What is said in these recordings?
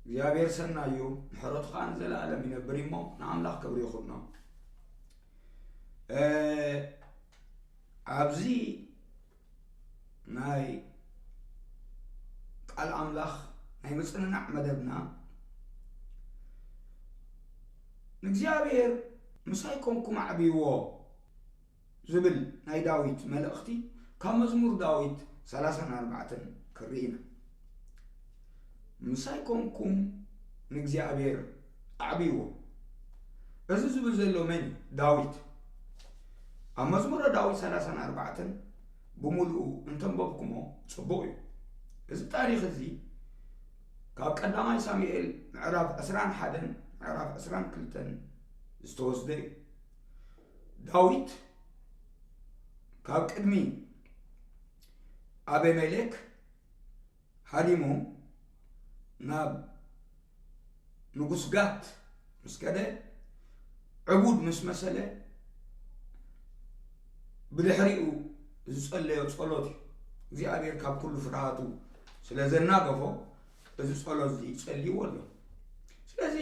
እግዚኣብሔር ሰናይ እዩ፣ ምሕረቱ ኸኣ ንዘለኣለም ይነብር እሞ ንኣምላኽ ክብሪ ይኹኖ። እ፣ ኣብዚ ናይ ቃል ኣምላኽ ናይ ምጽንናዕ መደብና ንእግዚኣብሔር ምሳይ ኮንኩም ኣዕብይዎ ዝብል ናይ ዳዊት መልእኽቲ ካብ መዝሙር ዳዊት ሰላሳን ኣርባዕተን ክርኢ ኢና። ምሳይ ኮንኩም ንእግዚኣብሔር ኣዕብይዎ። እዚ ዝብል ዘሎ መን እዩ? ዳዊት። ኣብ መዝሙረ ዳዊት ሰላሳን ኣርባዕተን ብምሉኡ እንተንበብኩሞ ጽቡቕ እዩ። እዚ ታሪኽ እዚ ካብ ቀዳማይ ሳሙኤል ምዕራፍ ዕስራን ሓደን ምዕራፍ ዕስራን ክልተን ዝተወስደ እዩ። ዳዊት ካብ ቅድሚ ኣቤሜሌክ ሃዲሙ ናብ ንጉስ ጋት ምስ ከደ፣ ዕቡድ ምስ መሰለ፣ ብድሕሪኡ ዝጸለዮ ጸሎት እዩ። እግዚኣብሔር ካብ ኩሉ ፍርሃቱ ስለ ዘናገፎ፣ እዚ ጸሎት እዚ ጸልይዎ ኣሎ። ስለዚ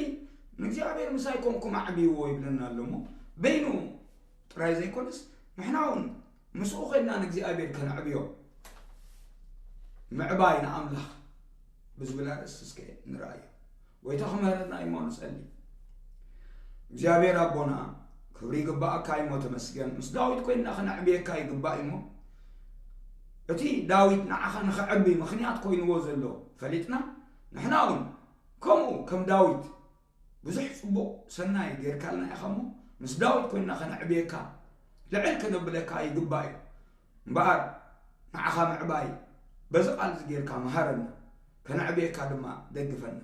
ንእግዚኣብሔር ምሳይ ኮንኩም ኣዕብይዎ ይብለና ኣሎ እሞ፣ በይኑ ጥራይ ዘይኮነስ፣ ንሕና እውን ምስኡ ኮይንና ንእግዚኣብሔር ከነዕብዮ። ምዕባይ ንኣምላኽ ብዝብል ኣርእስቲ እስከ ንርኣዮ። ጎይታ ክምህረና እዩ እሞ ንጸሊ። እግዚኣብሔር ኣቦና፣ ክብሪ ይግባኣካ እዩ እሞ ተመስገን። ምስ ዳዊት ኮይንና ከነዕብየካ ይግባእ እዩ እሞ፣ እቲ ዳዊት ንዓኻ ንኸዕቢ ምኽንያት ኮይንዎ ዘሎ ፈሊጥና፣ ንሕና እውን ከምኡ ከም ዳዊት ብዙሕ ጽቡቕ ሰናይ ጌርካልና ኢኻ እሞ፣ ምስ ዳዊት ኮይንና ከነዕብየካ፣ ልዕል ከነብለካ ይግባእ እዩ። እምበኣር፣ ንዓኻ ምዕባይ በዚ ቃል እዚ ጌርካ መሃረና፣ ከነዕብየካ ድማ ደግፈና።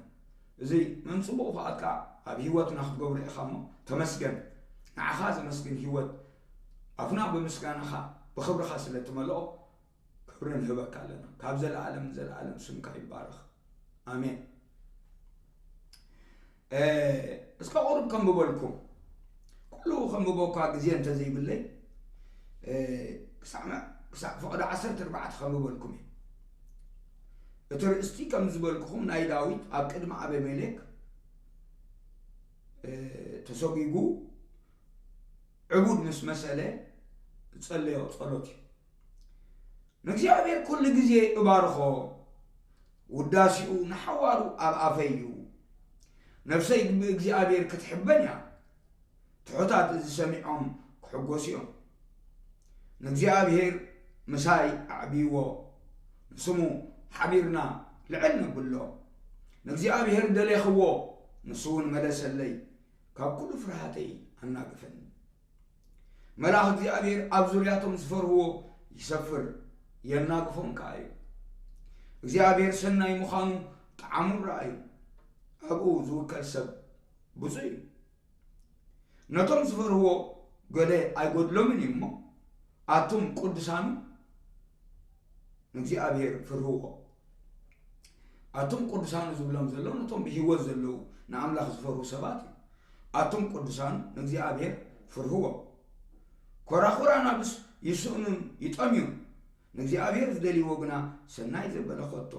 እዚ መን ጽቡቕ ፍቓድካ ኣብ ህይወትና ክትገብሮ ኢኻ እሞ፣ ተመስገን። ንዓኻ ዘመስግን ህይወት፣ ኣፍና ብምስጋናኻ፣ ብኽብርኻ ስለ ትመልኦ፣ ክብሪ ንህበካ ኣለና። ካብ ዘለኣለም ንዘለኣለም ስምካ ይባረኽ። ኣሜን። እ፣ እስከ ቁሩብ ከንብበልኩም። ኩሉ ከንብቦ እኳ ግዜ እንተዘይብለይ፣ እ፣ ክሳዕ መ-፣ ክሳዕ ፈቐዶ ዓሰርተ ኣርባዕተ ከንብበልኩም እየ። እቲ ርእስቲ ከም ዝበልኩኹም ናይ ዳዊት ኣብ ቅድሚ ኣቤሜሌክ፣ እ፣ ተሰጒጉ ዕቡድ ምስ መሰለ ዝጸለዮ ጸሎት እዩ። ንእግዚኣብሔር ኩሉ ግዜ እባርኾ፣ ውዳሴኡ ንሓዋሩ ኣብ ኣፈይ እዩ። ነፍሰይ ብእግዚኣብሔር ክትሕበን እያ፣ ትሑታት እዚ ሰሚዖም ክሕጎሱ እዮም። ንእግዚኣብሔር ምሳይ ኣዕብይዎ፣ ንስሙ ሓቢርና ልዕል ነብሎ። ንእግዚኣብሔር ደሌኽዎ፣ ንሱ እውን መለሰለይ፣ ካብ ኩሉ ፍርሃተይ ኣናገፈኒ። መልኣኽ እግዚኣብሔር ኣብ ዙርያቶም ዝፈርህዎ ይሰፍር፣ የናግፎም ከኣ እዩ። እግዚኣብሔር ሰናይ ምዃኑ ጠዓሙ ረኣዩ፣ ኣብኡ ዝውከል ሰብ ብፁዕ እዩ። ነቶም ዝፈርህዎ ገለ ኣይጎድሎምን እዩ እሞ፣ ኣቱም ቅዱሳኑ ንእግዚኣብሔር ፍርህዎ። ኣቱም ቅዱሳኑ ዝብሎም ዘሎ ነቶም ብህይወት ዘለዉ ንኣምላኽ ዝፈርሁ ሰባት እዩ። ኣቱም ቅዱሳኑ ንእግዚኣብሔር ፍርህዎ። ኮራኹር ኣናብስ ይስእኑን ይጠምዩን፣ ንእግዚኣብሔር ዝደልይዎ ግና ሰናይ ዘበለ ከቶ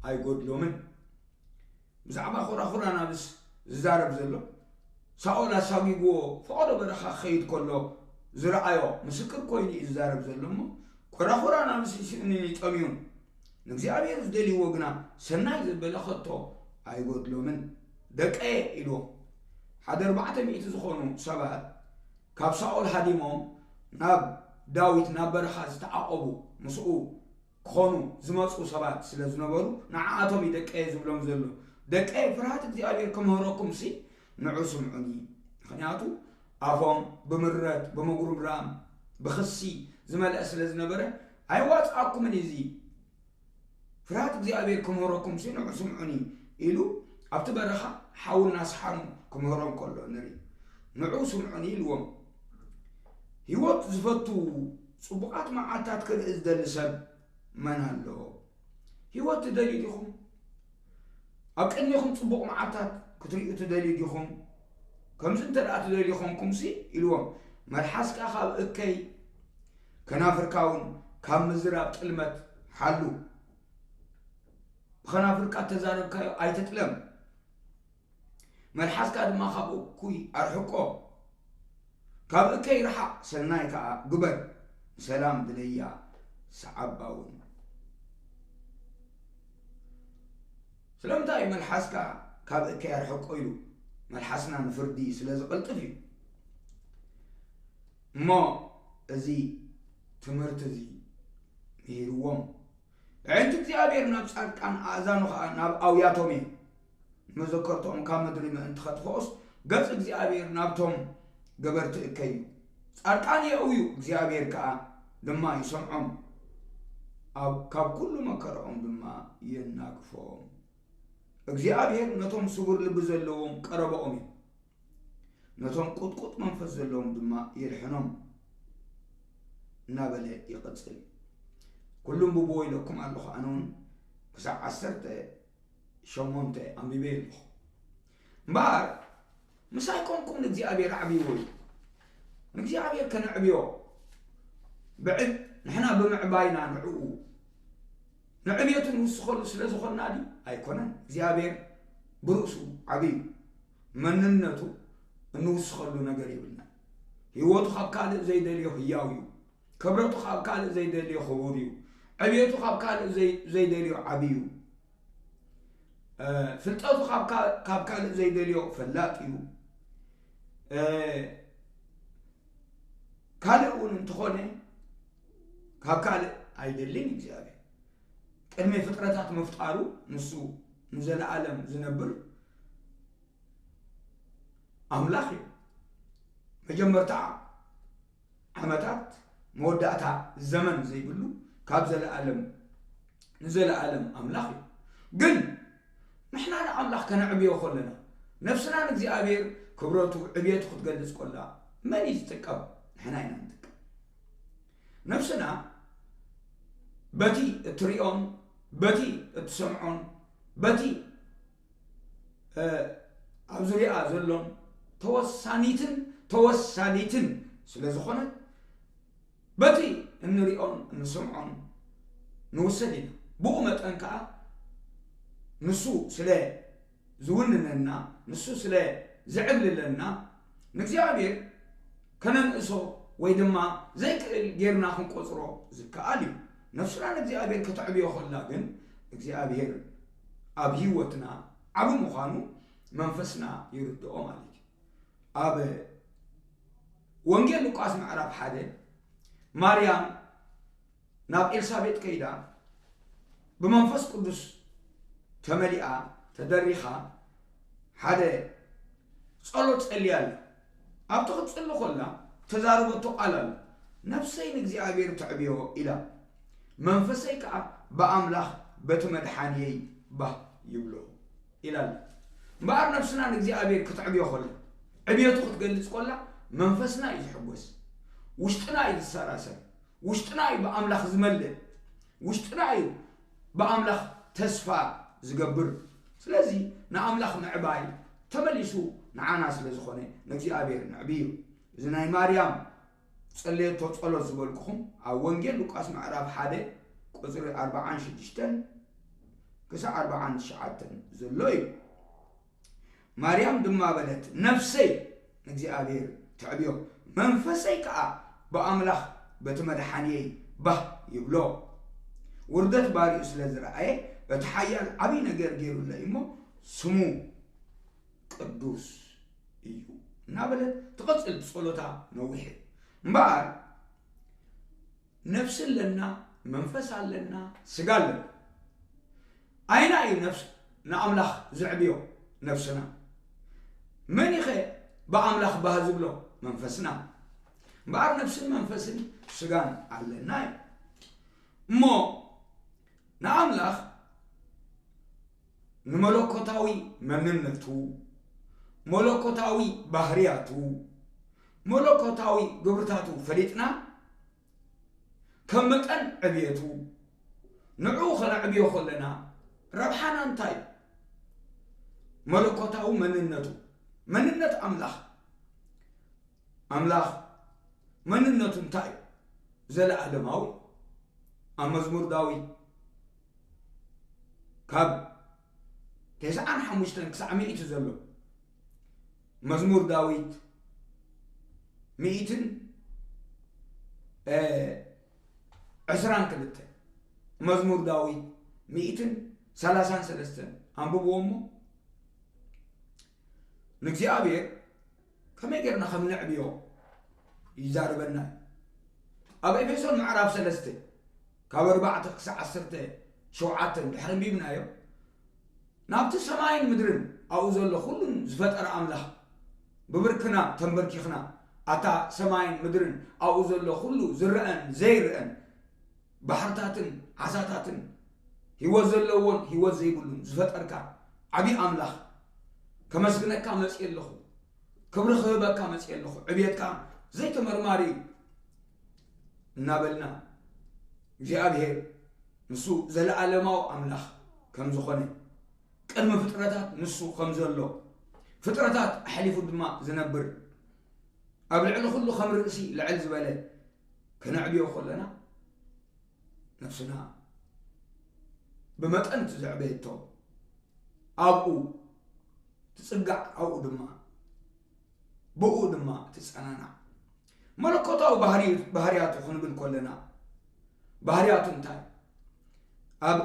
ኣይጎድሎምን። ብዛዕባ ኮራኹር ኣናብስ ዝዛረብ ዘሎ፣ ሳኦል ኣሳጒግዎ ፈቐዶ በረኻ ክኸይድ ከሎ ዝረኣዮ ምስክር ኮይኑ እዩ ዝዛረብ ዘሎ እሞ፣ ኮራኹር ኣናብስ ይስእኑን ይጠምዩን፣ ንእግዚኣብሔር ዝደልይዎ ግና ሰናይ ዘበለ ከቶ ኣይጎድሎምን። ደቀየ ኢልዎም። ሓደ ኣርባዕተ ሚእቲ ዝኾኑ ሰባት ካብ ሳኦል ሃዲሞም ናብ ዳዊት ናብ በረኻ ዝተዓቖቡ፣ ምስኡ ክኾኑ ዝመጹ ሰባት ስለ ዝነበሩ፣ ንዓኣቶም እዩ ደቀየ ዝብሎም ዘሎ። ደቀየ፣ ፍርሃት እግዚኣብሔር ክምህረኩም ሲ ንዑ ስምዑኒ። ምኽንያቱ፣ ኣፎም ብምረት፣ ብምጉርምራም፣ ብኽሲ ዝመልአ ስለ ዝነበረ፣ ኣይዋጽኣኩምን እዩ እዚ። ፍርሃት እግዚኣብሔር ክምህረኩም ሲ ንዑ ስምዑኒ ኢሉ፣ ኣብቲ በረኻ ሓዊ እናሰሓኑ ክምህሮም ከሎ ንርኢ። ንዑ ስምዑኒ ኢልዎም። ህይወት ዝፈቱ ጽቡቓት መዓልታት ክርኢ ዝደሊ ሰብ መን ኣሎ? ህይወት ትደልዩ ዲኹም? ኣብ ቅድሜኹም ጽቡቕ መዓልታት ክትርእዩ ትደልዩ ዲኹም? ከምዚ እንተ ደኣ ትደልዩ ኾንኩምሲ፣ ኢልዎም፣ መልሓስካ ካብ እከይ፣ ከናፍርካ እውን ካብ ምዝራብ ጥልመት ሓሉ። ብኸናፍርካ እተዛረብካዮ ኣይትጥለም። መልሓስካ ድማ ካብ እኩይ ኣርሕቆ። ካብ እከይ ርሓቕ፣ ሰናይ ከኣ ግበር፣ ንሰላም ድለያ፣ ሰዓባ እውን። ስለምንታይ እዩ መልሓስካ ካብ እከይ ኣርሕቆ ኢሉ? መልሓስና ንፍርዲ ስለ ዝቐልጥፍ እዩ። እሞ እዚ ትምህርቲ እዚ ምሂርዎም። ኣዒንቲ እግዚኣብሔር ናብ ጻድቃን፣ ኣእዛኑ ኸኣ ናብ ኣውያቶም እየን። ንመዘከርትኦም ካብ ምድሪ ምእንቲ ኸጥፍኦስ፣ ገጽ እግዚኣብሔር ናብቶም ገበርቲ እከይ እዩ። ጻድቃን የእውዩ፣ እግዚኣብሔር ከኣ ድማ ይሰምዖም፣ ኣብ፣ ካብ ኩሉ መከራኦም ድማ የናግፎም። እግዚኣብሔር ነቶም ስቡር ልቢ ዘለዎም ቀረባኦም እዩ፣ ነቶም ቁጥቁጥ መንፈስ ዘለዎም ድማ የድሕኖም፣ እናበለ ይቕጽል። ኩሉም ብብዎ ኢለኩም ኣለኹ፣ ኣነ እውን ክሳዕ ዓሰርተ ሸሞንተ ኣንቢበ ኣለኹ። እምበኣር፣ ምሳይ ኮንኩም ንእግዚኣብሔር ኣዕብይዎ እዩ። ንእግዚኣብሔር ከነዕብዮ፣ ብዕ-፣ ንሕና ብምዕባይና ንዕኡ፣ ንዕብየቱ ንውስኸሉ ስለ ዝኾንና ድዩ? ኣይኮነን። እግዚኣብሔር ብርእሱ ዓብይ እዩ። መንነቱ እንውስኸሉ ነገር የብልና። ህይወቱ ካብ ካልእ ዘይደልዮ ህያው እዩ። ክብረቱ ካብ ካልእ ዘይደልዮ ክቡር እዩ። ዕብየቱ ካብ ካልእ ዘይ-፣ ዘይደልዮ ዓብይ እዩ። እ፣ ፍልጠቱ ካብ ካ-፣ ካብ ካልእ ዘይደልዮ ፈላጥ እዩ። እ፣ ካልእ እውን እንተኾነ ካብ ካልእ ኣይደልን እግዚኣብሔር። ቅድሚ ፍጥረታት ምፍጣሩ ንሱ ንዘለኣለም ዝነብር ኣምላኽ እዩ። መጀመርታ ዓመታት፣ መወዳእታ ዘመን ዘይብሉ፣ ካብ ዘለኣለም ንዘለኣለም ኣምላኽ እዩ። ግን ንሕና ንኣምላኽ ከነዕብዮ ከለና፣ ነፍስና ንእግዚኣብሔር ክብረቱ፣ ዕብየቱ ክትገልጽ ከላ፣ መን እዩ ዝጥቀም? ንሕና ኢና ንጥቀም። ነፍስና በቲ እትሪኦን፣ በቲ እትሰምዖን፣ በቲ፣ እ፣ ኣብ ዙርያኣ ዘሎን ተወሳኒትን ተወሳኒትን ስለ ዝኾነት፣ በቲ እንሪኦን እንሰምዖን ንውሰድ ኢና። ብኡ መጠን ከኣ ንሱ ስለ ዝውንነና፣ ንሱ ስለ ዝዕብልለና፣ ንእግዚኣብሔር ከነንእሶ ወይ ድማ ዘይክእል ጌርና ክንቆጽሮ ዝከኣል እዩ። ነፍስና ንእግዚኣብሔር ከተዕብዮ ከላ ግን፣ እግዚኣብሔር ኣብ ህይወትና ዓቢ ምዃኑ መንፈስና ይርድኦ ማለት እዩ። ኣብ ወንጌል ሉቃስ ምዕራፍ ሓደ፣ ማርያም ናብ ኤልሳቤጥ ከይዳ፣ ብመንፈስ ቅዱስ ተመሊኣ፣ ተደሪኻ፣ ሓደ ጸሎት ጸልያ ኣላ። ኣብቲ ክትጽሊ ከላ፣ ተዛረበቶ ቃል ኣሎ። "ነፍሰይ ንእግዚኣብሔር ተዕብዮ" ኢላ፣ "መንፈሰይ ከኣ ብኣምላኽ በቲ መድሓንየይ ባህ ይብሎ" ኢላ ኣላ። እምበኣር ነፍስና ንእግዚኣብሔር ክትዕብዮ ከላ፣ ዕብየቱ ክትገልጽ ከላ፣ መንፈስና እዩ ዝሕጎስ፣ ውሽጥና እዩ ዝሰራሰር። ውሽጥና እዩ ብኣምላኽ ዝመልእ፣ ውሽጥና እዩ ብኣምላኽ ተስፋ ዝገብር። ስለዚ ንኣምላኽ ምዕባይ ተመሊሱ ንዓና ስለ ዝኾነ፣ ንእግዚኣብሔር ነዕብዮ። እዚ ናይ ማርያም ጸለየቶ ጸሎት ዝበልኩኹም ኣብ ወንጌል ሉቃስ ምዕራፍ ሓደ ቁጽሪ ኣርብዓን ሽዱሽተን ክሳዕ ኣርብዓን ትሽዓተን ዘሎ እዩ። ማርያም ድማ በለት፣ "ነፍሰይ ንእግዚኣብሔር ተዕብዮ፣ መንፈሰይ ከኣ ብኣምላኽ በቲ መድሓንየይ ባህ ይብሎ። ውርደት ባሪኡ ስለ ዝረኣየ፣ እቲ ሓያል ዓብዪ ነገር ገይሩለይ እሞ፣ ስሙ ቅዱስ እዩ" እናበለት ትቕጽል ጸሎታ ነዊሕ እዩ። እምበኣር፣ ነፍሲ ኣለና፣ መንፈስ ኣለና፣ ስጋ ኣለና። ኣይና እዩ ነፍስ ንኣምላኽ ዘዕብዮ? ነፍስና። መን ኢኸ ብኣምላኽ ባህ ዝብሎ? መንፈስና። እምበኣር ነፍስን መንፈስን ስጋን ኣለና እዩ። እሞ ንኣምላኽ ንመለኮታዊ መንነቱ፣ መለኮታዊ ባህርያቱ፣ መለኮታዊ ግብርታቱ ፈሊጥና፣ ከም መጠን ዕብየቱ፣ ንዕኡ ኸነዕብዮ ኸለና ረብሓና እንታይ እዩ? መለኮታዊ መንነቱ፣ መንነት ኣምላኽ፣ ኣምላኽ መንነቱ እንታይ እዩ? ዘለኣለማዊ። ኣብ መዝሙር ዳዊት ካብ ተስዓን ሓሙሽተን ክሳዕ ሚእቲ ዘሎ፣ መዝሙር ዳዊት ሚእትን ዕስራን ክልተ፣ መዝሙር ዳዊት ሚእትን ሰላሳን ሰለስተን ኣንብብዎ እሞ፣ ንእግዚኣብሔር ከመይ ጌርና ከም ነዕብዮ ይዛረበና እዩ። ኣብ ኤፌሶን ምዕራፍ ሰለስተ ካብ ኣርባዕተ ክሳዕ ዓሰርተ ሸውዓተ እንድሕር ኣንቢብናዮ፣ ናብቲ ሰማይን ምድርን ኣብኡ ዘሎ ኩሉን ዝፈጠረ ኣምላኽ ብብርክና ተንበርኪኽና፣ ኣታ ሰማይን ምድርን ኣብኡ ዘሎ ኩሉ ዝረአን ዘይረአን ባሕርታትን ዓሳታትን፣ ህይወት ዘለዎን ህይወት ዘይብሉን ዝፈጠርካ ዓብዪ ኣምላኽ፣ ከመስግነካ መፅእ ኣለኹ፣ ክብሪ ክህበካ መፅእ ኣለኹ። ዕብየትካ ዘይተመርማሪ እዩ እናበልና፣ እግዚኣብሔር ንሱ ዘለኣለማዊ ኣምላኽ ከም ዝኾነ፣ ቅድሚ ፍጥረታት ንሱ ከም ዘሎ፣ ፍጥረታት ኣሕሊፉ ድማ ዝነብር፣ ኣብ ልዕሊ ኩሉ ከም ርእሲ ልዕል ዝበለ ከነዕብዮ ከለና፣ ነፍስና ብመጠን እቲ ዘዕበየቶ ኣብኡ ትጽጋዕ፣ ኣብኡ ድማ፣ ብኡ ድማ ትጸናናዕ። መለኮታዊ ባህሪ-፣ ባህርያቱ ክንብል ከለና፣ ባህርያቱ እንታይ? ኣብ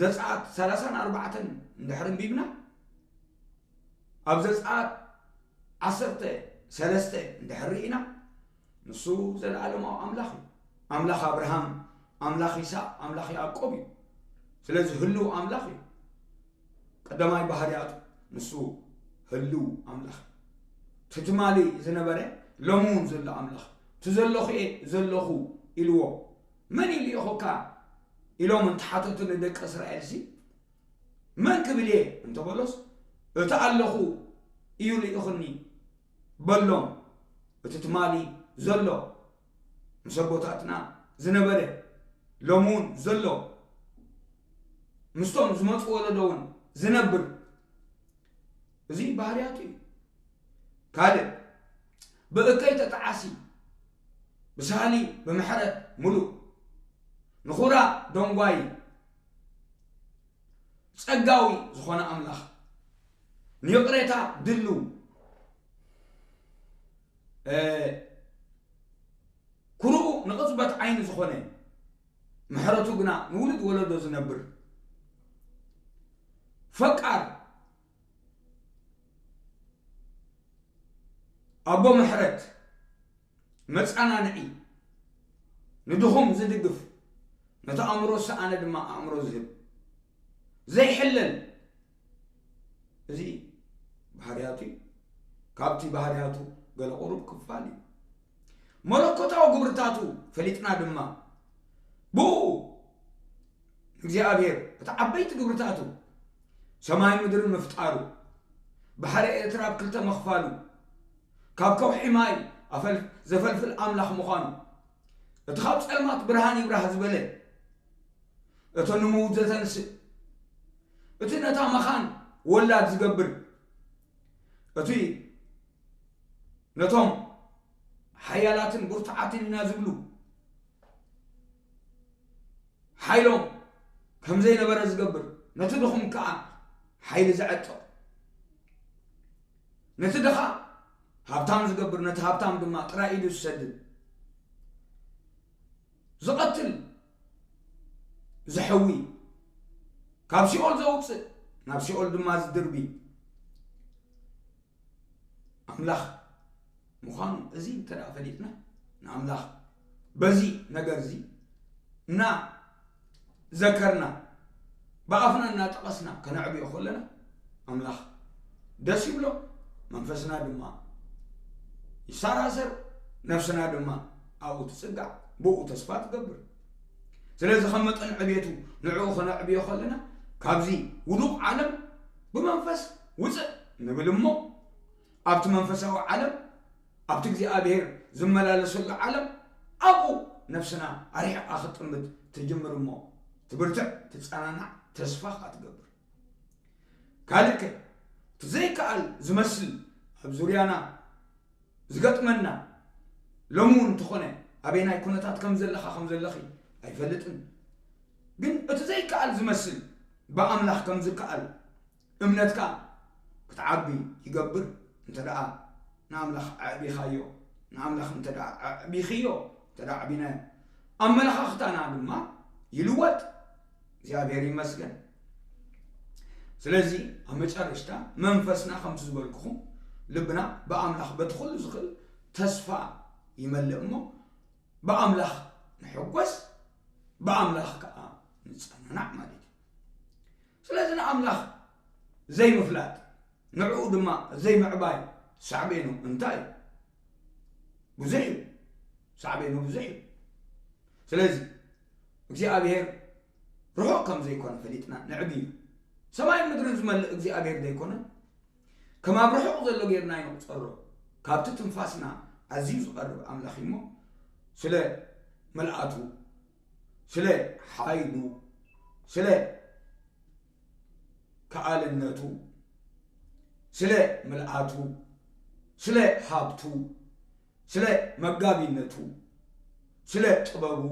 ዘጸኣት ሰላሳን ኣርባዕተን እንድሕር ኣንቢብና፣ ኣብ ዘጸኣት ዓሰርተ ሰለስተ እንድሕር ርኢና፣ ንሱ ዘለኣለማዊ ኣምላኽ እዩ። ኣምላኽ ኣብርሃም፣ ኣምላኽ ይስሐቅ፣ ኣምላኽ ያዕቆብ እዩ። ስለዚ ህልው ኣምላኽ እዩ። ቀዳማይ ባህርያቱ ንሱ ህልው ኣምላኽ እዩ። እቲ ትማሊ ዝነበረ ሎሚ እውን ዘሎ ኣምላኽ፣ እቲ ዘለኹ እየ ዘለኹ ኢልዎ። መን እዩ ልኢኹካ ኢሎም እንተሓተቱ ንደቂ እስራኤልሲ፣ መን ክብል እየ እንተበሎስ፣ እቲ ኣለኹ እዩ ልኢኹኒ በሎም። እቲ ትማሊ ዘሎ፣ ምስ ኣቦታትና ዝነበረ፣ ሎሚ እውን ዘሎ፣ ምስቶም ዝመፁ ወለዶ እውን ዝነብር፣ እዚ ባህርያቱ እዩ። ካልእ፣ ብእከይ ተጠዓሲ፣ ብሳህሊ፣ ብምሕረት ምሉእ፣ ንኹራ ደንጓዪ፣ ጸጋዊ ዝኾነ ኣምላኽ፣ ንይቕሬታ ድልው፣ እ፣ ኩርኡ ንቕጽበት ዓይኒ ዝኾነ፣ ምሕረቱ ግና ንውሉድ ወለዶ ዝነብር፣ ፈቃር፣ ኣቦ ምሕረት፣ መጸናንዒ፣ ንድኹም ዝድግፍ፣ ነቲ ኣእምሮ ዝሰኣነ ድማ ኣእምሮ ዝህብ፣ ዘይሕለል፣ እዚ ባህርያቱ እዩ። ካብቲ ባህርያቱ ገለ ቁሩብ ክፋል እዩ። መለኮታዊ ግብርታቱ ፈሊጥና ድማ፣ ብኡ እግዚኣብሔር እቲ ዓበይቲ ግብርታቱ፣ ሰማይ ምድሪ ምፍጣሩ፣ ባሕሪ ኤርትራ ኣብ ክልተ ምኽፋሉ፣ ካብ ከውሒ ማይ ኣፈል-፣ ዘፈልፍል ኣምላኽ ምዃኑ፣ እቲ ካብ ጸልማት ብርሃን ይብራህ ዝበለ፣ እቲ ንምዉት ዘተንስእ፣ እቲ ነታ መኻን ወላድ ዝገብር፣ እቲ ነቶም ሓያላትን ብርቱዓትን ኢና ዝብሉ ሓይሎም ከም ዘይነበረ ዝገብር፣ ነቲ ድኹም ከኣ ሓይሊ ዘዕጥቕ፣ ነቲ ድኻ ሃብታም ዝገብር፣ ነቲ ሃብታም ድማ ጥራይ ኢዱ ዝሰድድ፣ ዝቐትል፣ ዘሕዊ፣ ካብ ሲኦል ዘውጽእ፣ ናብ ሲኦል ድማ ዝድርቢ ኣምላኽ ምዃኑ፣ እዚ እንተ ደኣ ፈሊጥና፣ ንኣምላኽ በዚ ነገር እዚ እናዘከርና፣ ብኣፍና እናጠቐስና ከነዕብዮ ከለና፣ ኣምላኽ ደስ ይብሎ፣ መንፈስና ድማ ይሰራሰር፣ ነፍስና ድማ ኣብኡ ትጽጋዕ፣ ብኡ ተስፋ ትገብር። ስለዚ ከም መጠን ዕብየቱ ንዕኡ ከነዕብዮ ከለና፣ ካብዚ ውዱቕ ዓለም ብመንፈስ ውጽእ ንብል እሞ፣ ኣብቲ መንፈሳዊ ዓለም፣ ኣብቲ እግዚኣብሔር ዝመላለሰሉ ዓለም፣ ኣብኡ ነፍስና ኣርሒቓ ክትጥምት ትጅምር እሞ፣ ትብርትዕ፣ ትጸናናዕ፣ ተስፋ ከኣ ትገብር። ካልእ ከ፣ እቲ ዘይከኣል ዝመስል ኣብ ዙርያና ዝገጥመና፣ ሎሚ እውን እንተኾነ ኣበየናይ ኩነታት ከም ዘለኻ ከም ዘለኺ ኣይፈልጥን። ግን እቲ ዘይከኣል ዝመስል ብኣምላኽ ከም ዝከኣል እምነትካ ክትዓቢ ይገብር። እንተ ደኣ ንኣምላኽ ኣዕቢኻዮ፣ ንኣምላኽ እንተ ደኣ ኣዕቢኽዮ፣ እንተ ደኣ ኣዕቢናዮ፣ ኣመለኻኽታና ድማ ይልወጥ። እግዚኣብሔር ይመስገን። ስለዚ ኣብ መጨረሽታ መንፈስና ከምቲ ዝበልኩኹም ልብና ብኣምላኽ በቲ ኩሉ ዝኽእል ተስፋ ይመልእ እሞ ብኣምላኽ ንሕጎስ፣ ብኣምላኽ ከኣ ንጸናናዕ ማለት እዩ። ስለዚ ንኣምላኽ ዘይምፍላጥ፣ ንዕኡ ድማ ዘይምዕባይ ሳዕቤኑ እንታይ እዩ? ብዙሕ እዩ። ሳዕቤኑ ብዙሕ እዩ። ስለዚ እግዚኣብሔር ርሑቕ ከም ዘይኮነ ፈሊጥና ንዕብዩ። ሰማይን ምድርን ዝመልእ እግዚኣብሔር ዘይኮነ? ከም ኣብ ርሑቕ ዘሎ ጌርና ኣይንቑጸሮ። ካብቲ ትንፋስና ኣዝዩ ዝቐርብ ኣምላኽ እዩ እሞ፣ ስለ ምልኣቱ፣ ስለ ሓይሉ፣ ስለ ከኣልነቱ፣ ስለ ምልኣቱ፣ ስለ ሃብቱ፣ ስለ መጋቢነቱ፣ ስለ ጥበቡ፣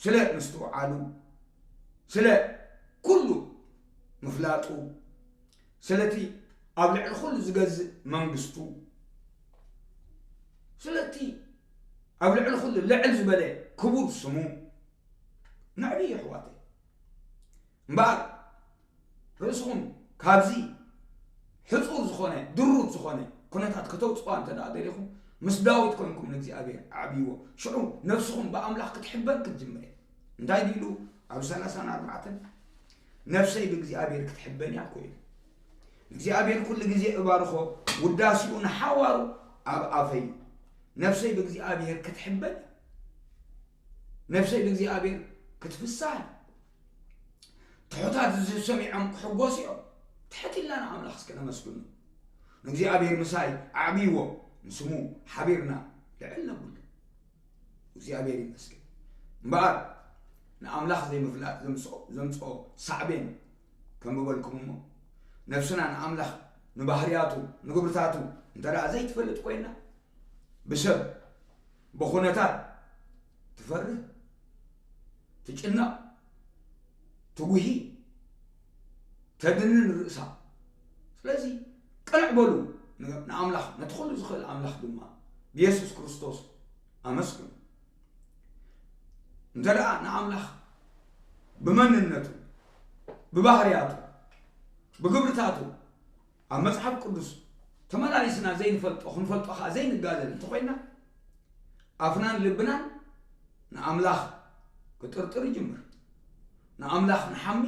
ስለ ምስትውዓሉ፣ ስለ ኩሉ ምፍላጡ፣ ስለቲ ኣብ ልዕሊ ኩሉ ዝገዝእ መንግስቱ፣ ስለቲ ኣብ ልዕሊ ኩሉ ልዕል ዝበለ ክቡር ስሙ ነዕብዮ ኣሕዋተይ። እምበኣር ርእስኹም ካብዚ ሕጹር ዝኾነ፣ ድሩት ዝኾነ ኩነታት ከተውጽዋ እንተ ደኣ ደሊኹም፣ ምስ ዳዊት ኮንኩም ንእግዚኣብሔር ኣዕብይዎ። ሽዑ ነፍስኹም ብኣምላኽ ክትሕበን ክትጅምር እያ። እንታይ ድዩ ኢሉ ኣብ ሰላሳን ኣርባዕተን? "ነፍሰይ ብእግዚኣብሔር ክትሕበን እያ" እኮ ኢሉ። እግዚኣብሔር ኩሉ ግዜ እባርኾ፣ ውዳሴኡ ንሓዋሩ ኣብ ኣፈይ እዩ። ነፍሰይ ብእግዚኣብሔር ክትሕበን እያ። ነፍሰይ ብእግዚኣብሔር ክትፍሳህ እያ። ትሑታት እዚ ሰሚዖም ክሕጎሱ እዮም። ትሕት ኢልና ንኣምላኽ እስከ ነመስግኑ። ንእግዚኣብሔር ምሳይ ኣዕብይዎ፣ ንስሙ ሓቢርና ልዕል ነብሉ። እግዚኣብሔር ይመስገን። እምበኣር ንኣምላኽ ዘይምፍላጥ ዘምጽኦ፣ ዘምጽኦ ሳዕቤን ከም ዝበልኩም እሞ፣ ነፍስና ንኣምላኽ፣ ንባህርያቱ፣ ንግብርታቱ እንተ ደኣ ዘይትፈልጥ ኮይና፣ ብሰብ፣ ብኹነታት ትፈርህ፣ ትጭነቕ፣ ትጉሂ፣ ተድንን ርእሳ። ስለዚ ቅንዕ በሉ፣ ን-፣ ንኣምላኽ፣ ነቲ ኩሉ ዝኽእል ኣምላኽ ድማ ብየሱስ ክርስቶስ ኣመስግኑ። እንተ ደኣ ንኣምላኽ ብመንነቱ፣ ብባህርያቱ፣ ብግብርታቱ ኣብ መጽሓፍ ቅዱስ ተመላሊስና ዘይንፈልጦ፣ ክንፈልጦ ኸኣ ዘይንጋደል እንተኾይና፣ ኣፍናን ልብናን ንኣምላኽ ክጥርጥር ይጅምር። ንኣምላኽ ንሓሚ፣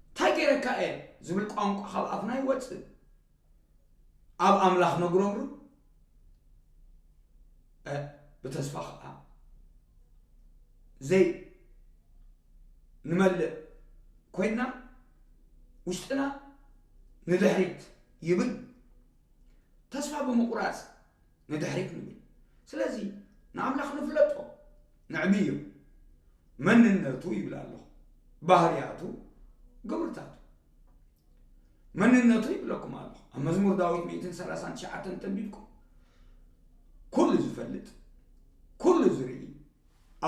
"እንታይ ገይረካ እየ?" ዝብል ቋንቋ ካብ ኣፍና ይወጽእ። ኣብ ኣምላኽ ነጉረምርም፣ እ፣ ብተስፋ ኸኣ ዘይንመልእ ኮይንና፣ ውሽጥና ንድሕሪት ይብል። ተስፋ ብምቑራጽ ንድሕሪት ንብል። ስለዚ ንኣምላኽ ንፍለጦ፣ ነዕብዮ። መንነቱ ይብል ኣለኹ፣ ባህርያቱ፣ ግብርታቱ። መንነቱ ይብለኩም ኣለኹ። ኣብ መዝሙር ዳዊት ሚእትን ሰላሳን ትሽዓተን ተንቢብኩም፣ ኩሉ ዝፈልጥ፣ ኩሉ ዝርኢ፣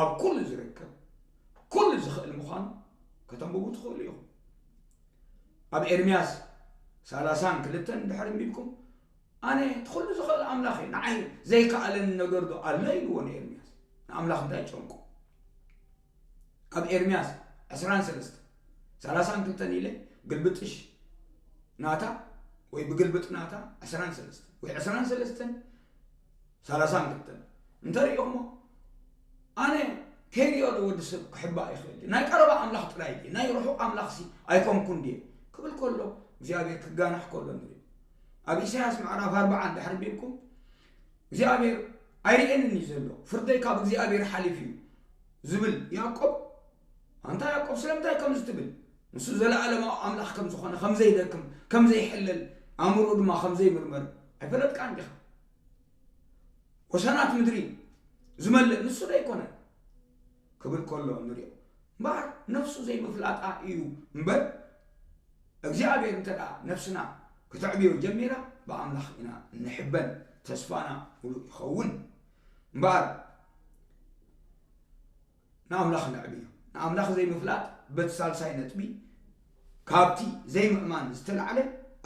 ኣብ ኩሉ ዝርከብ፣ ኩሉ ዝኽእል ምዃኑ ከተንብቡ ትኽእሉ ኢኹም። ኣብ ኤርምያስ ሰላሳን ክልተን እንድሕር ኣንቢብኩም፣ "ኣነ እቲ ኩሉ ዝኽእል ኣምላኽ እየ፣ ንዓይ ዘይከኣለኒ ነገር ዶ ኣሎ?" ኢልዎ ንኤርምያስ። ንኣምላኽ እንታይ ጨንቆ? ኣብ ኤርምያስ ዕስራን ሰለስተን፣ ሰላሳን ክልተን ኢለ ግልብጥሽ ናታ ወይ ብግልብጥ ናታ ዕስራን ሰለስተን ወይ ዕስራን ሰለስተን ሰላሳን ክልተን እንተሪእኹሞ፣ ኣነ ከይሪኦ ዶ ወዲ ሰብ ክሕባእ ይኽእል ድየ? ናይ ቀረባ ኣምላኽ ጥራይ ድየ? ናይ ርሑቕ ኣምላኽሲ ኣይኮንኩን ድየ? ክብል ከሎ፣ እግዚኣብሔር ክጋናሕ ከሎ ንርኢ። ኣብ ኢሳያስ ምዕራፍ ኣርባዓ እንድሕር ኣንቢብኩም፣ እግዚኣብሔር ኣይርእየንን እዩ ዘሎ፣ ፍርደይ ካብ እግዚኣብሔር ሓሊፉ እዩ ዝብል ያዕቆብ፣ ኣንታ ያዕቆብ፣ ስለምንታይ ከምዚ ትብል? ንሱ ዘለኣለማዊ ኣምላኽ ከም ዝኾነ፣ ከም ዘይደክም፣ ከም ዘይሕለል፣ ኣእምሮኡ ድማ ከም ዘይምርመር ኣይፈለጥካን ዲኻ? ወሰናት ምድሪ ዝመልእ ንሱ ዶ ኣይኮነን? ክብል ከሎ ንሪኦ። እምበኣር ነፍሱ ዘይምፍላጣ እዩ እምበር፣ እግዚኣብሔር እንተ ደኣ ነፍስና ክተዕብዮ ጀሚራ፣ ብኣምላኽ ኢና እንሕበን፣ ተስፋና ምሉእ ይኸውን። እምበኣር ንኣምላኽ ነዕብዮ። ንኣምላኽ ዘይምፍላጥ፣ በቲ ሳልሳይ ነጥቢ፣ ካብቲ ዘይምእማን ዝተላዕለ፣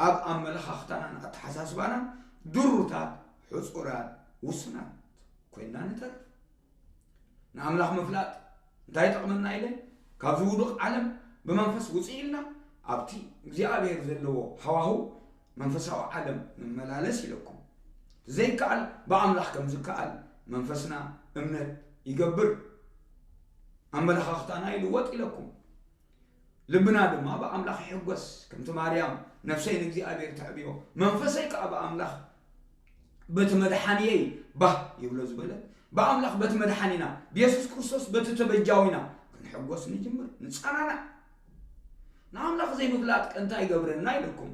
ኣብ ኣመለኻኽታናን ኣተሓሳስባናን ድሩታት፣ ሕጹራት፣ ውሱናት ኮይንና ንተርፍ። ንኣምላኽ ምፍላጥ እንታይ ይጠቕመና ኢለ፣ ካብዚ ውዱቕ ዓለም ብመንፈስ ውፅእ ኢልና ኣብቲ እግዚኣብሔር ዘለዎ ሃዋህው መንፈሳዊ ዓለም ንመላለስ ኢለኩም። ዘይከኣል ብኣምላኽ ከም ዝከኣል መንፈስና እምነት ይገብር፣ ኣመለኻኽታና ይልወጥ ኢለኩም። ልብና ድማ ብኣምላኽ ይሕጎስ፣ ከምቲ ማርያም ነፍሰይ ንእግዚኣብሔር ተዕብዮ፣ መንፈሰይ ከኣ ብኣምላኽ በቲ መድሓንየይ ባህ ይብሎ ዝበለ፣ ብኣምላኽ በቲ መድሓኒና ብየሱስ ክርስቶስ በቲ ተበጃዊና ክንሕጎስ ንጅምር፣ ንጸናናዕ። ንኣምላኽ ዘይምፍላጥ ከ እንታይ ይገብረና ኢለኩም?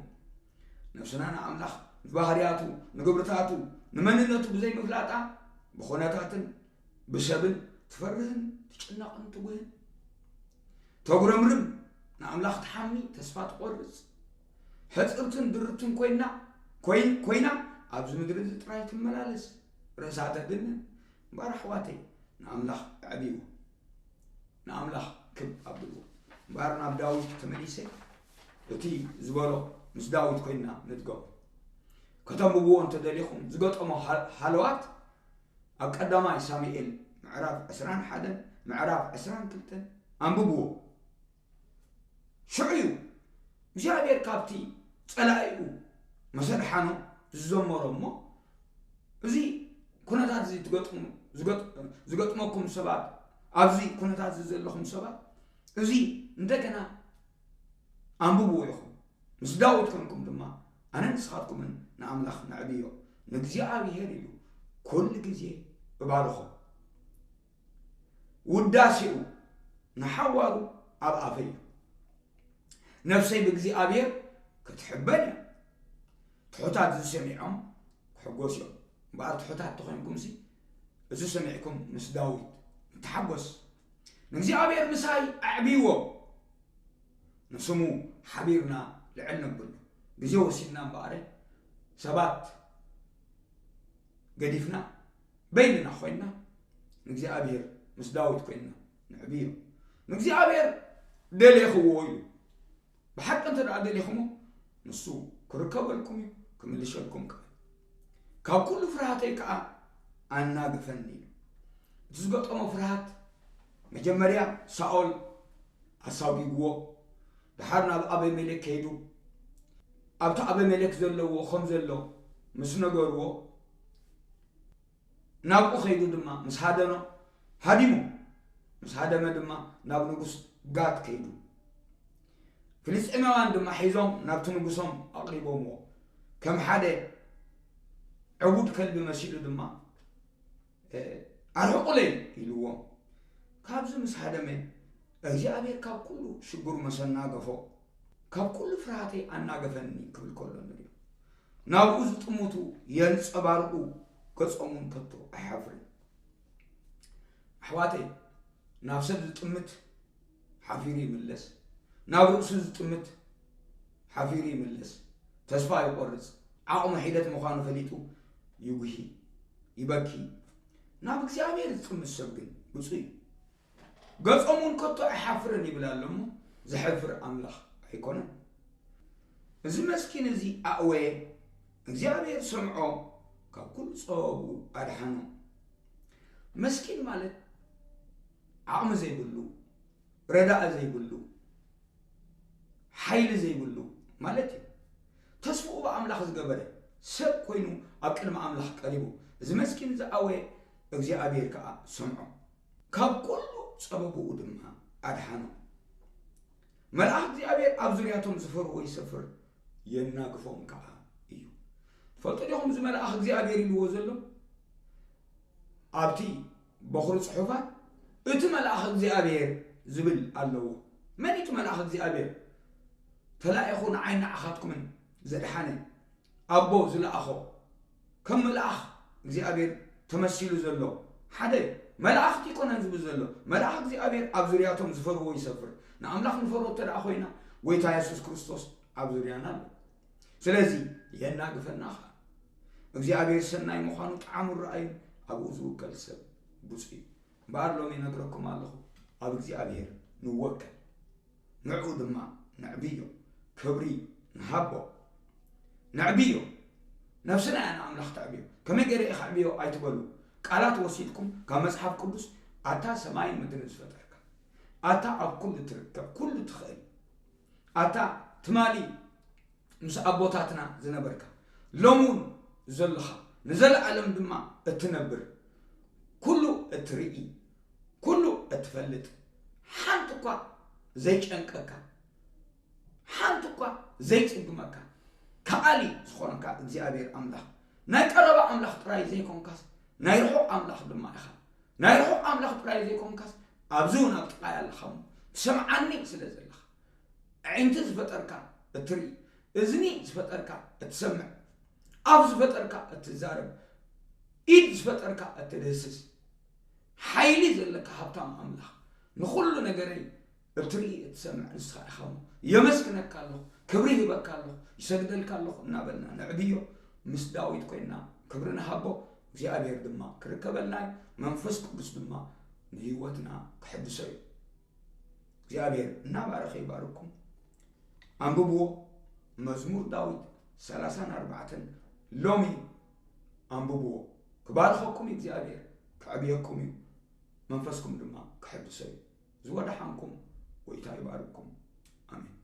ነፍስና ንኣምላኽ፣ ንባህርያቱ፣ ንግብርታቱ፣ ንመንነቱ ብዘይምፍላጣ ብኹነታትን ብሰብን ትፈርህን ትጭነቕን ትጉህን። ተጉረምርም፣ ንኣምላኽ ትሓሚ፣ ተስፋ ትቖርጽ። ሕጽርትን ድርትን ኮይና፣ ኮይን-፣ ኮይና ኣብዚ ምድሪ እዚ ጥራይ ትመላለስ። ርእሳ ተድንን። እምበኣር ኣሕዋተይ፣ ንኣምላኽ ኣዕብይዎ። ንኣምላኽ ክብ ኣብልዎ። እምበኣር ናብ ዳዊት ተመሊሰ እቲ ዝበሎ ምስ ዳዊት ኮይና ንድገሞ። ከተንብብዎ እንተደሊኹም ዝገጠሞ ሃ-፣ ሃለዋት ኣብ ቀዳማይ ሳሙኤል ምዕራፍ ዕስራን ሓደን ምዕራፍ ዕስራን ክልተን ኣንብብዎ። ሽዑ እዩ እግዚኣብሔር ካብቲ ጸላኢኡ መሰ ድሓኖ ዝዘመሮ እሞ፣ እዚ ኩነታት እዚ ትገጥሙ-፣ ዝገጥ-፣ ዝገጥመኩም ሰባት፣ ኣብዚ ኩነታት እዚ ዘለኹም ሰባት፣ እዚ እንደገና ኣንብብዎ ኢኹም። ምስ ዳዊት ኮንኩም ድማ ኣነ ንስኻትኩምን ንኣምላኽ ነዕብዮ፣ ንእግዚኣብሔር ኢሉ ኩሉ ግዜ እባርኾ። ውዳሴኡ ንሓዋሩ ኣብ ኣፈይ እዩ። ነፍሰይ ብእግዚኣብሔር ክትሕበን እያ። ትሑታት እዚ ሰሚዖም ክሕጎስ እዮም። እምበኣር ትሑታት ተኾይንኩምሲ፣ እዚ ሰሚዕኩም ምስ ዳዊት ንተሓጎስ። ንእግዚኣብሔር ምሳይ ኣዕብይዎ፣ ንስሙ ሓቢርና ልዕል ነብሎ። ግዜ ወሲድና እምበኣረ ሰባት ገዲፍና በይንና ኮይንና ንእግዚኣብሔር ምስ ዳዊት ኮይንና ንዕብዮ። ንእግዚኣብሔር ደሌኽዎ ኢሉ። ብሓቂ እንተ ደኣ ደሊኹሞ፣ ንሱ ክርከበልኩም እዩ፣ ክምልሸልኩም ከኣ። ካብ ኩሉ ፍርሃተይ ከኣ ኣናግፈኒ ኢሉ። እቲ ዝገጠሞ ፍርሃት፣ መጀመርያ ሳኦል ኣሳጒግዎ፣ ደሓር ናብ ኣቤሜሌክ ከይዱ፣ ኣብቲ ኣቤሜሌክ ዘለዎ ከም ዘሎ ምስ ነገርዎ፣ ናብኡ ከይዱ ድማ ምስ ሃደኖ፣ ሃዲሙ። ምስ ሃደመ ድማ ናብ ንጉስ ጋት ከይዱ። ፍልስጤማውያን ድማ ሒዞም ናብቲ ንጉሶም ኣቕሪቦምዎ። ከም ሓደ ዕቡድ ከልቢ መሲሉ ድማ፣ እ፣ "ኣርሕቑለይ" ኢልዎም። ካብዚ ምስ ሃደመ፣ እግዚኣብሔር ካብ ኩሉ ሽግሩ መሰ ኣናገፎ። "ካብ ኩሉ ፍርሃተይ ኣናገፈኒ" ክብል ከሎ ንሪኦ። ናብኡ ዝጥምቱ የንጸባርቑ፣ ገጾም እውን ከቶ ኣይሓፍርን። ኣሕዋተይ፣ ናብ ሰብ ዝጥምት ሓፊሩ ይምለስ። ናብ ርእሱ ዝጥምት ሓፊሩ ይምለስ። ተስፋ ይቖርጽ። ዓቕሙ ሒደት ምዃኑ ፈሊጡ ይጉሂ፣ ይበኪ። ናብ እግዚኣብሔር ዝጥምት ሰብ ግን ብፁዕ እዩ። "ገጾም እውን ከቶ ኣይሓፍርን" ይብል ኣሎ እሞ፣ ዘሕፍር ኣምላኽ ኣይኮነን። እዚ መስኪን እዚ ኣእወየ፣ እግዚኣብሔር ሰምዖ፣ ካብ ኩሉ ጸበብኡ ኣድሓኖ። መስኪን ማለት ዓቕሚ ዘይብሉ፣ ረዳኢ ዘይብሉ፣ ሓይሊ ዘይብሉ ማለት እዩ። ተስፍኡ ብኣምላኽ ዝገበረ፣ ሰብ ኮይኑ ኣብ ቅድሚ ኣምላኽ ቀሪቡ። እዚ መስኪን ዝኣወየ እግዚኣብሔር ከኣ ሰምዖ። ካብ ኩሉ ጸበብኡ ድማ ኣድሓኖ። መልኣኽ እግዚኣብሔር ኣብ ዙርያቶም ዝፈርዎ ይሰፍር፣ የናግፎም ከኣ እዩ። ትፈልጡ ዲኹም እዚ መልኣኽ እግዚኣብሔር ኢልዎ ዘሎ? ኣብቲ በኹሪ ጽሑፋት እቲ መልኣኽ እግዚኣብሔር ዝብል ኣለዎ። መን እዩ እቲ መልኣኽ እግዚኣብሔር? ተላኢኹ ንዓይ ንዓኻትኩምን ዘድሓነ ኣቦ ዝለኣኾ፣ ከም መልኣኽ እግዚኣብሔር ተመሲሉ ዘሎ ሓደ እዩ። መላእኽቲ ኣይኮነን ዝብል ዘሎ፣ መልኣኽ እግዚኣብሔር ኣብ ዙርያቶም ዝፈርዎ ይሰፍር። ንኣምላኽ ንፈርዎ እንተ ደኣ ኮይና፣ ጎይታ የሱስ ክርስቶስ ኣብ ዙርያና ኣሎ። ስለዚ የናግፈና ኸኣ። እግዚኣብሔር ሰናይ ምዃኑ ጣዕሙ ረኣዩ፣ ኣብኡ ዝውከል ሰብ ብፁዕ እዩ። እምበኣር ሎሚ እነግረኩም ኣለኹ፣ ኣብ እግዚኣብሔር ንወከል። ንዕኡ ድማ ነዕብዮ፣ ክብሪ ንሃቦ። ነዕብዮ፣ ነፍስና እያ ንኣምላኽ ተዕብዮ። ከመይ ገይረ እየ ከዕብዮ ኣይትበሉ። ቃላት ወሲድኩም ካብ መጽሓፍ ቅዱስ፣ ኣታ ሰማይን ምድርን ዝፈጠርካ፣ ኣታ ኣብ ኩሉ ትርከብ፣ ኩሉ ትኽእል፣ ኣታ ትማሊ ምስ ኣቦታትና ዝነበርካ፣ ሎሚ እውን ዘለኻ፣ ንዘለኣለም ድማ እትነብር፣ ኩሉ እትርኢ፣ ኩሉ እትፈልጥ፣ ሓንቲ እኳ ዘይጨንቀካ፣ ሓንቲ እኳ ዘይጽግመካ፣ ከኣሊ ዝኾንካ እግዚኣብሔር ኣምላኽ፣ ናይ ቀረባ ኣምላኽ ጥራይ ዘይኮንካስ፣ ናይ ርሑቕ ኣምላኽ ድማ ኢኻ። ናይ ርሑቕ ኣምላኽ ጥራይ ዘይኮንካስ፣ ኣብዚ እውን ኣብ ጥቓይ ኣለኻ እሞ፣ ትሰምዓኒ ስለ ዘለኻ፣ ኣዒንቲ ዝፈጠርካ እትርኢ፣ እዝኒ ዝፈጠርካ እትሰምዕ፣ ኣፍ ዝፈጠርካ እትዛረብ፣ ኢድ ዝፈጠርካ እትድህስስ፣ ሓይሊ ዘለካ ሃብታም ኣምላኽ፣ ንኹሉ ነገረይ እትርኢ እትሰምዕ ንስኻ ኢኻ እሞ፣ የመስግነካ ኣለኹ፣ ክብሪ ይህበካ ኣለኹ፣ ይሰግደልካ ኣለኹ እናበልና ነዕብዮ። ምስ ዳዊት ኮይንና ክብሪ ንሃቦ፣ እግዚኣብሔር ድማ ክርከበልና እዩ። መንፈስ ቅዱስ ድማ ንህይወትና ክሕድሶ እዩ። እግዚኣብሔር እናባረኸ ይባርኩም። ኣንብብዎ። መዝሙር ዳዊት ሰላሳን ኣርባዕተን ሎሚ ኣንብብዎ። ክባርኸኩም እዩ እግዚኣብሔር፣ ከዕብየኩም እዩ፣ መንፈስኩም ድማ ክሕድሶ እዩ። ዝወደሓንኩም ጎይታ ይባርኩም። ኣሜን።